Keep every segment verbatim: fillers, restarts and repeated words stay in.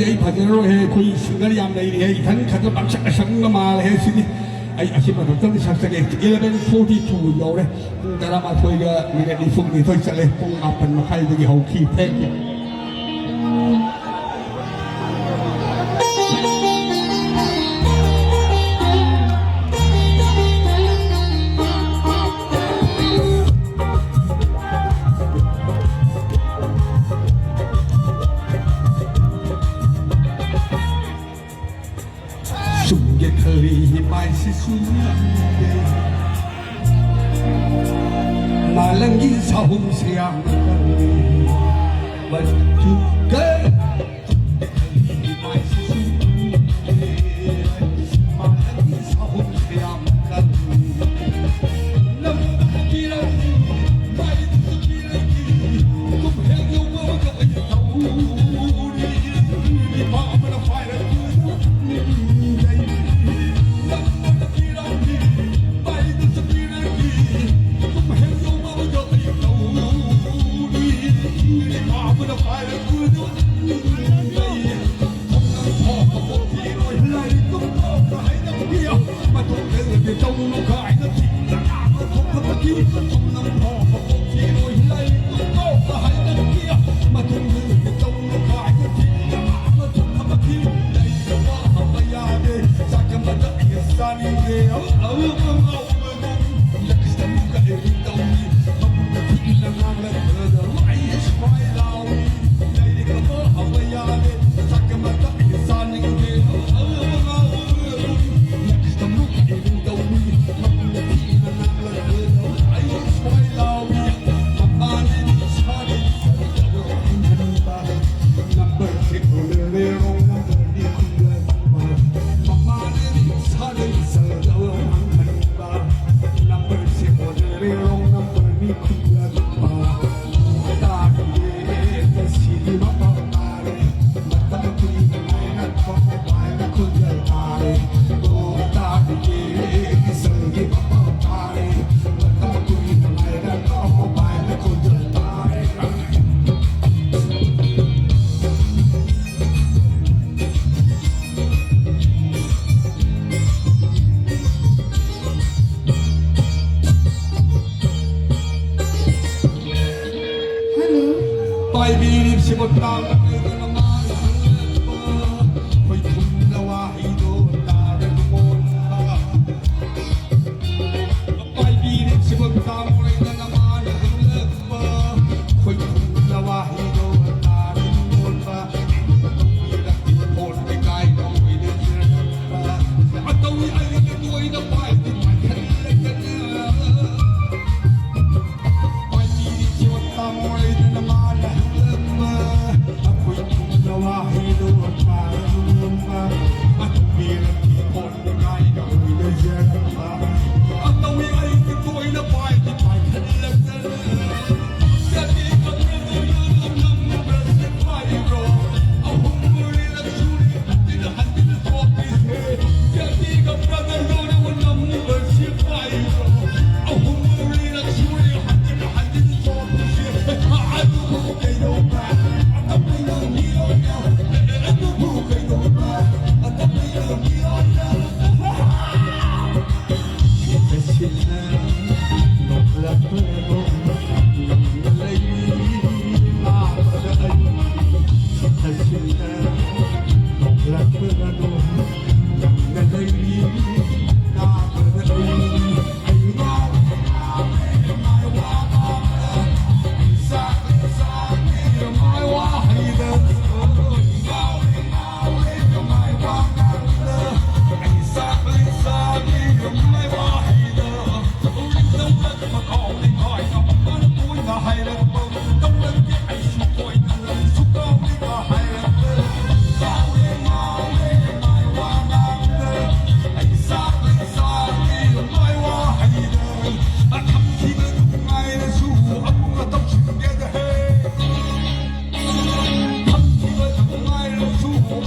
ꯑꯩ ꯐꯖꯔꯣꯏꯍꯦ, ꯑꯩꯈꯣꯏ ꯁꯤꯡꯒꯔ ꯌꯥꯝ ꯂꯩꯔꯤꯍꯦ, ꯏꯊꯟ ꯈꯛꯇ ꯄꯪꯁꯛ ꯁꯛꯅ ꯃꯥꯜꯂꯦꯍꯦ꯫ ꯁꯤꯗꯤ ꯑꯩ ꯑꯁꯤ ꯃꯊꯛꯇꯗꯤ ꯁꯛꯆꯒꯦ꯫ Eleven forty two ꯌꯧꯔꯦ, ꯄꯨꯡ ꯇꯔꯥꯃꯥꯊꯣꯏꯒ ꯃꯤꯅꯤꯠ ꯅꯤꯐꯨ ꯅꯤꯊꯣꯏ ꯆꯠꯂꯦ, ꯄꯨꯡ ꯃꯥꯄꯟ ꯃꯈꯥꯏꯗꯒꯤ ꯍꯧꯈꯤ꯫ Thank you꯫ ꯁꯨꯝꯒꯦ ꯈꯜꯂꯤ ꯃꯥꯏꯁꯤꯁꯨ ꯅꯪꯗꯦ꯫ ꯃꯥꯂꯪꯒꯤ ꯁꯥꯍꯨꯝꯁꯦ ꯌꯥꯝꯅ ꯀꯜꯂꯤ꯫ But you girl, ꯁꯨꯝꯒꯦ ꯈꯜꯂꯤ ꯃꯥꯏꯁꯤꯁꯨ ꯅꯪꯗꯦ꯫ ꯃꯥꯂꯪꯒꯤ ꯁꯥꯍꯨꯝꯁꯦ ꯌꯥꯝꯅ ꯀꯜꯂꯤ꯫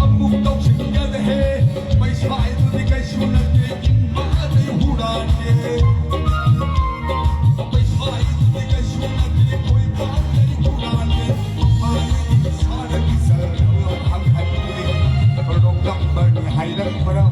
ꯑꯃꯨꯛ ꯇꯧꯁꯤꯟꯒꯗꯍꯦ꯫ ꯄꯩꯁꯥ ꯍꯥꯏꯗꯨꯗꯤ ꯀꯩꯁꯨ ꯅꯠꯇꯦ, ꯏꯟꯕ ꯑꯇꯩ ꯍꯨꯔꯥꯟꯒꯦ꯫ ꯄꯩꯁꯥ ꯍꯥꯏꯗꯨꯗꯤ ꯀꯩꯁꯨ ꯅꯠꯇꯦ, ꯀꯣꯏꯕ ꯑꯇꯩ ꯍꯨꯔꯥꯟꯒꯦ꯫ ꯏꯁꯥꯗꯒꯤ ꯆꯠꯂꯒ ꯍꯪꯍꯟꯒꯦ꯫ ꯔꯣꯛ ꯅꯝꯕꯔꯅꯤ ꯍꯥꯏꯔꯛꯄ꯭ꯔꯥ?